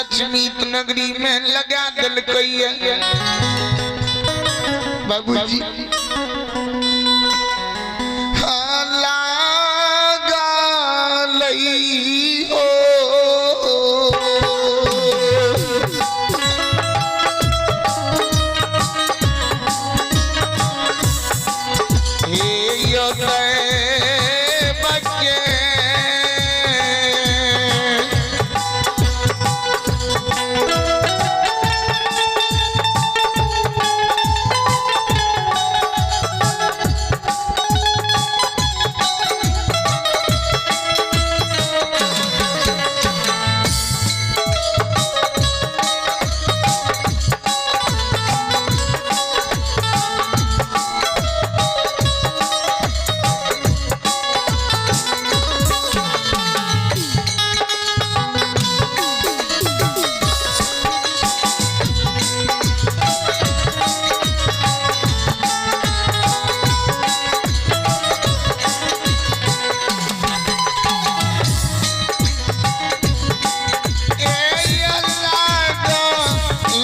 यचमीत नगरी में लगा देलकै बाबूजी। हाँ, लगा लई हो। हे यो बके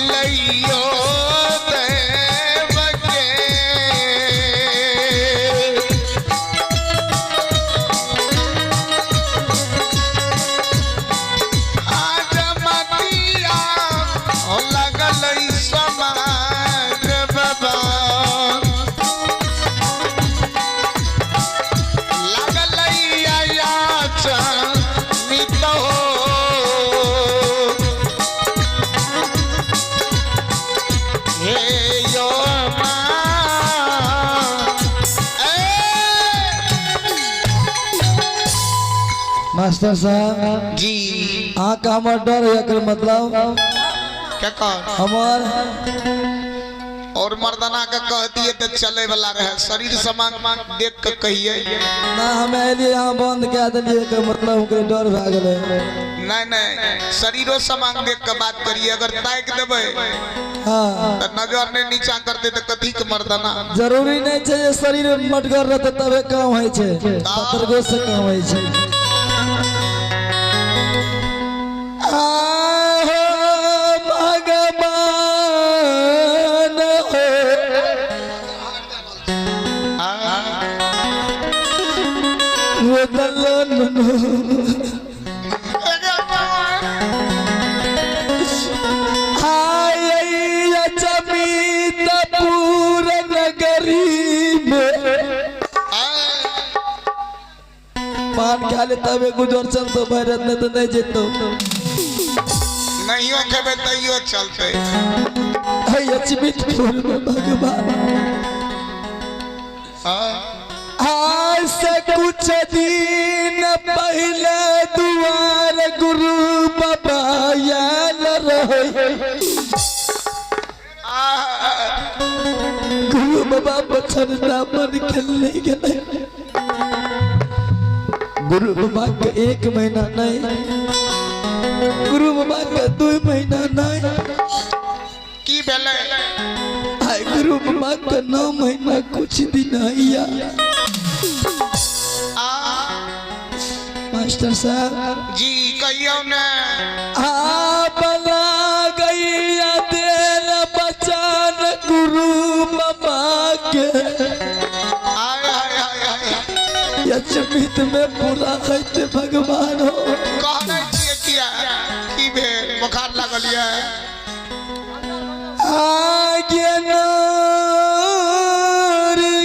लइयो देव के। आज मतिया लगल समाज बाबा, लगल मित हो। हे यो माँ ए। मास्टर साहब जी। अहाँके हमर डर है, एकर मतलब क्या कह हमर और मर्दाना के कह दिए तो चले वाला रहे, शरीर समान देख के कहिए। ना, हम एलियै अहाँ बंद कए देलियै, एकर मतलब ओकरे डर भए गेलै। नहीं नहीं, शरीरो समान देख के बात करिए। अगर ताक देबै हाँ तो नजर ने नीचा करते तो कथी के मर्दाना? जरूरी नहीं छै जे शरीर मटगर रहतै तबे काम होइ छै, पतरगो से काम होइ छै। आहो भगवान हो। रुदल हाय अचमितपुर नगरी में पान खा ले तबे गुजर चलतो भैरत, नहीं तो नहीं जेतो। नहियो खेबै तैयो चलते। है अचमितपुर में भगवान आज से कुछ दिन पहले दुआर गुरु बाबा आयल रहे। गुरु बाबा बचन दामन खेलने गेले। गुरु बाबा के 1 महीना नहीं, गुरु बाबा के 2 महीना नहीं। की भेलै? आय गुरु बाबा के 9 महीना कुछ दिन आइया। आ मास्टर साहब जी, कहियौ ने। आ बना गैया देल बचन गुरु बाबा के। आय हाय हाय हाय। यचमित में पूरा होते भगवान हो। कहने छियै किया, की भेल? बोखार लागल ये? आगे नार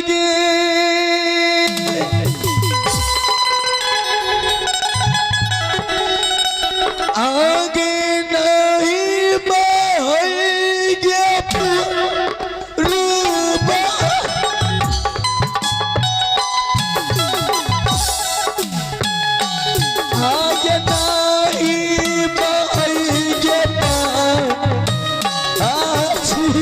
गे आगे नहीं बहेगे रूबा। आगे नहीं बहेगे आछी।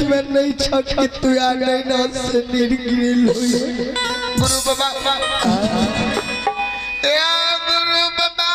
लिखित में नहीं छ कि तू आ नैना से निर्गिल हुई। गुरु बाबा, ए गुरु बाबा।